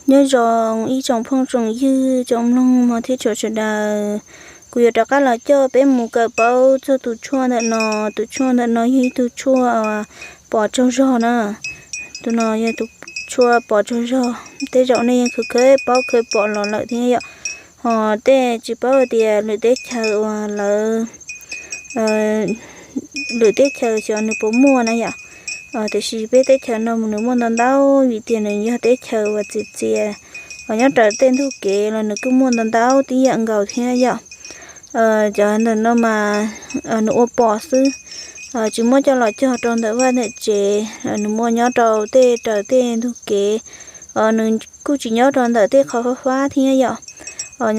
Nyob zoo ib tsoom phooj tsoom ywg tsoom mloog mog thiab tshua sawv daws. Kuv yuav rov qab los coj peb mus kawm paub txog tus tshuaj ntawm no. Tus tshuaj ntawm no yog ib tug tshuaj pos tsaug zog na. Tus no yog tus tshuaj pos tsaug zog, tej zaum nej yeej khwv khwv paub khwv pom los lawm thiab yom. Ho tej tsis paub tias lwm teb chaws uas lawv lwm teb chaws xyov nws puas muaj na yom. Tiam sis peb teb chaws no nws muaj ntau ntau, vim tias nws yog teb chaws uas txias txias, nyob raws tej ntug kev los nws kuj muaj ntau ntau tib yam nkaus thiab yom. Cov ntawm no mas nws ua pos xwb, tsis muab coj los cog rau ntawm vaj ntawm tsev, nws muaj nyob rau tej raws tej ntug kev. Nws kuj tsis nyob rau ntawm tej qhov fab fab thiab yom.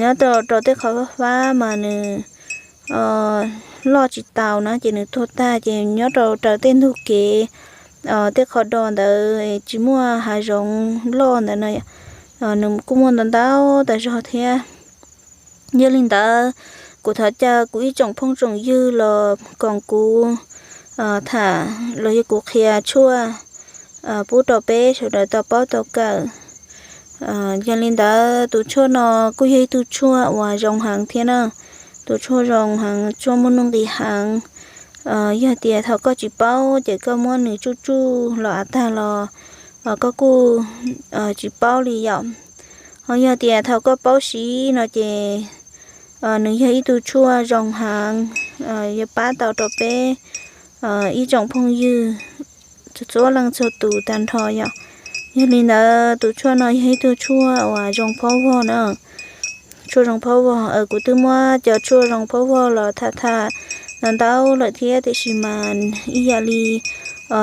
Nyob rau tej qhov fab fab mas nws loj tsis taus na ces nws tuag tag, ces nyob rau raws tej ntug kev, tej qhov do ntawd tsis muaj hav zoov loj ntawd no, nws kuj muaj ntau ntau tas zog thiab. Yog li ntawd, kuv thov caw kuv ib tsoom phooj tsoom ywg los koom kuv tham los yog kuv qhia tshuaj pub rau peb sawv daws tau paub tau kawm. Yog li ntawd, tus tshuaj no kuj yog ib tug tshuaj uas zoo heev thiab na. Tus tshuaj zoo heev, tshuaj muaj nuj nqis heev. Yog tias thaum koj tsis paub ces koj muab nws tsuj tsuj los av tag los koj kuj tsis paub li yom. Ho yog tias thaum koj paub siv no ces nws yog ib tug tshuaj zoo heev, yuav pab tau rau peb ib tsoom phooj ywg txhua leej txhua tus tag nrho yom. Yog li ntawd, tus tshuaj no yog ib tug tshuaj uas zoo phaub vog na. Tshuaj zoo phaub vog, kuv twb muab cov tshuaj zoo phaub vog los tham tham ntau ntau lawm thiab, tiam sis mas ib yam li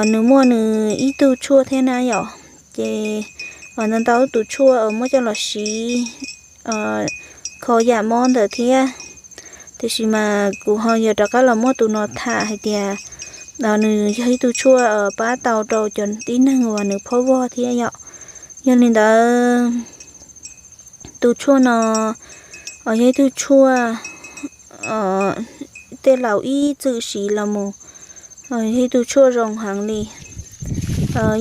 nws muaj nws ib tug tshuaj thiab na yom. Ces ntau ntau tus tshuaj muab coj los siv kho yam mob ntawd thiab. Tiam sis mas kuv ho yuav rov qab los muab tus no tham hais tias nws yog ib tug tshuaj pab tau rau cov tib neeg uas nws phaub vog thiab yom. Yog li ntawd, tus tshuaj no yog ib tug tshuaj tej laus ib txwm siv los mus, yog ib tug tshuaj zoo heev li.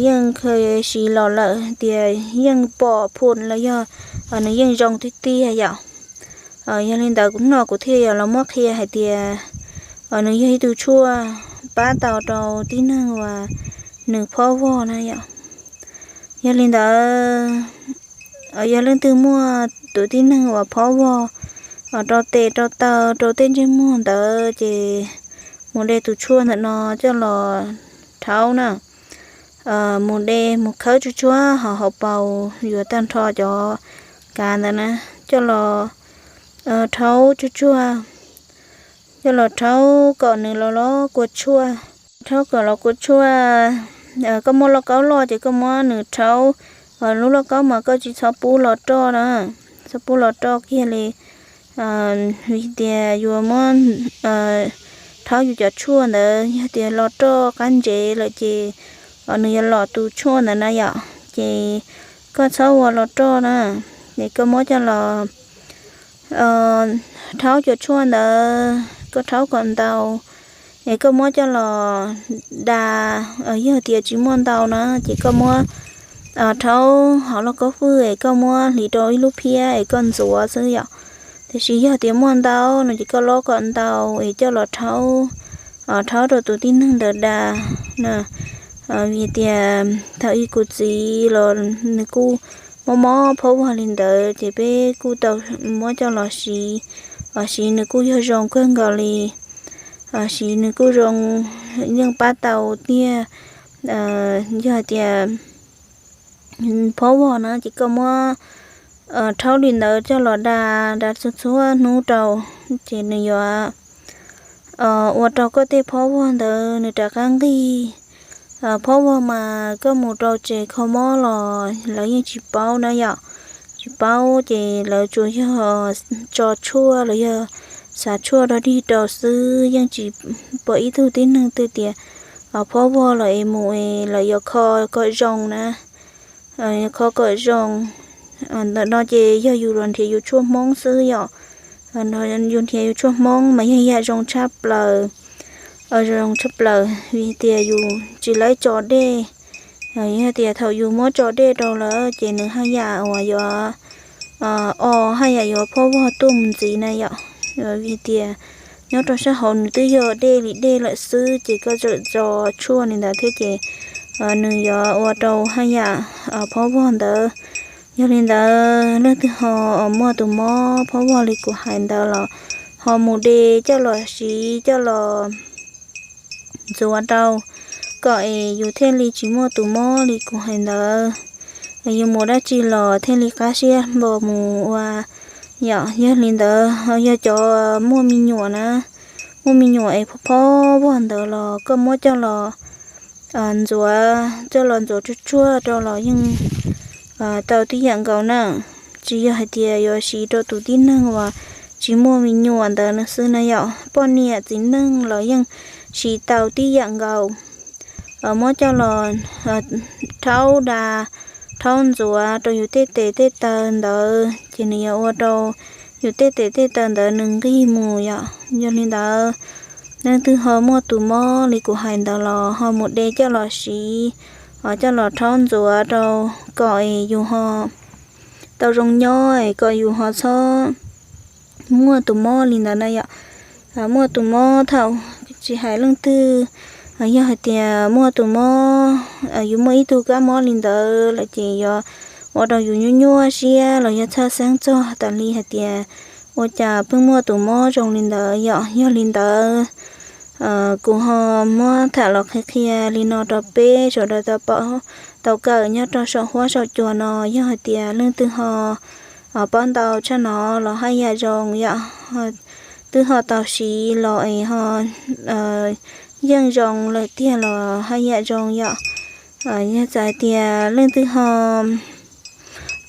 Yeej kheev siv los lawm tias yeej pom phum los yog nws yeej zoo tiag tiag yom. Yog li ntawd, kuv hnub no kuv thiaj yuav los muab qhia hais tias nws yog ib tug tshuaj pab tau rau tib neeg uas nws phaub vog na yom. Yog li ntawd, yog leej twg muaj tus tib neeg uas phaub vog rau tes rau taw rau tej ntsej muag ntawd ces mus de tus tshuaj ntawm no coj los rhaub na. Mus de mus khawb tsuag tsuag hauv hauv paus yuav tag nrho cov kav ntawd na, coj los rhaub tsuag tsuag, coj los rhaub kom nws los los kua tshuaj. Rhaub kom los kua tshuaj, koj muaj lauj kaub loj ces koj muab nws rhaub. Lub lauj kaub mas koj tsis txhob pub los roj na, txhob pub los roj kiag li, vim tias yuav muab rhaub yus cov tshuaj ntawd, yog tias los roj qab ntsev lawm ces nws yuav lom tus tshuaj ntawd na yom. Ces koj txhob ua los roj na, es koj muab coj los rhaub cov tshuaj ntawd, koj rhaub kom ntau, es koj muab coj los da, yog tias tsis muaj ntau na ces koj muab rhaub hauv lauj kaub fwj es koj muab hliv rau ib lub phiab es koj ntxuav xwb yom. Tiam sis yog tias muaj ntau no ces koj lob kom ntau es coj los rhaub, rhaub rau tus tib neeg ntawd da na. Vim tias thaum ub kuv txiv los nws kuj mob mob phaub vog li ntawd ces peb kuj tau muab coj los siv, siv nws kuj yog zoo kawg nkaus li. Siv nws kuj zoo, yeej pab tau tiag. Yog hais tias phaub vog na ces koj muab rhaub li ntawd coj los da, da txhua txhua hnub rau, ces nws yuav ua rau koj tej phaub vog ntawd nws rov qab nqig. Phaub vog mas koj mus rau tsev kho mob los lawv yeej tsis paub na yom. Tsis paub ces lawv tsuas yog tso tshuaj los yog xav tshuaj rau dig rau xwb, yeej tsis pom ib tug tib neeg twg tias phaub vog los es mus es lawv yuav kho kom zoo na. Yuav kho kom zoo. Ntawm no ces yog yus los nrhiav yus tshuaj Hmoob xwb yom. Yus nrhiav yus tshuaj Hmoob mas yog yam zoo tshaj plaws, zoo tshaj plaws vim tias yus tsis laib tso dej, Yog tias thaum yus muab tso dej rau lawm ces nws haj yam uas yuav o, haj yam yuav phob vog tuaj mus ntxiv na yom. Vim tias nyob rau sab hauv nws twb yog dej li dej lawm xwb ces koj txawm tso tshuaj li ntawd thiab ces nws yuav ua rau haj yam phob vog ntawd. Yog li ntawd leej twg ho muaj tus mob phob vog li kuv hais ntawd los ho mus de coj los siv coj los ntxuav rau kom es yus thiaj li tsis muaj tus mob li kuv hais ntawd. Yus mus dab tsi los thiaj li qab siab npaum mus ua. Yog li ntawd yog cov muaj me nyuam na, muaj me nyuam es phob vog ntawd los koj muab coj los ntxuav, coj los ntxuav tsuag tsuag rau los yeej tau tib yam nkaus na. Tsis yog hais tias yuav siv rau tus tib neeg uas tsis muaj me nyuam ntawd no xwb na yom, poj niam txiv neej los yeej siv tau tib yam nkaus. Muab coj los rhaub da, rhaub ntxuav rau yus tej tes tej taw ntawd ces nws yuav ua rau yus tej tes tej taw ntawd nws nqig mus yom. Yog li ntawd leej twg ho muaj tus mob li kuv hais ntawd los ho mus de coj los siv, coj los rhaub ntxuav rau kom es yus ho tau zoo nyob es kom yus ho txhob muaj tus mob li ntawd na yom. Muaj tus mob thaum, tsis hais leej twg, yog hais tias muaj tus mob, yus muaj ib tug kab mob li ntawd lawm ces yuav ua rau yus nyuaj nyuaj siab los yog txhawj xeeb txog tas li hais tias ua cas pheej muaj tus mob zoo li ntawd yom. Yog li ntawd kuv ho muab tham los qhia qhia li no rau peb sawv daws tau paub tau kawm nyob rau saum huab saum cua no. Yog hais tias leej twg ho paub ntau tshaj no los haj yam zoo yom, twb ho tau siv los es ho yeej zoo lawm tiag los haj yam zoo yom. Yog txawm hais tias leej twg ho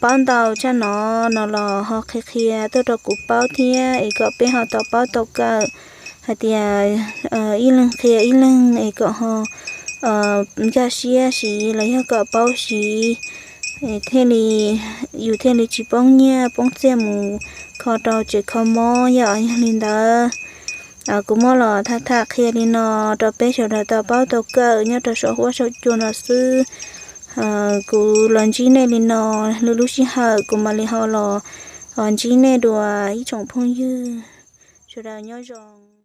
paub ntau tshaj no, no los ho qhia qhia tuaj rau kuv paub thiab es kom peb ho tau paub tau kawm hais tias ib leeg qhia ib leeg es kom ho nkag siab siv los yog kom paub siv, thiaj li yus thiaj li tsis poob nyiaj poob txiaj mus kho rau tsev kho mob yom. Yog li ntawd kuv muab los tham tham qhia li no rau peb sawv daws tau paub tau kawm nyob rau saum huab saum cua no xwb. Kuv los ntsib nej li no, lwm lub sij hawm kuv mam li ho los ntsib nej dua ib tsoom phooj ywg. Sawv daws nyob zoo.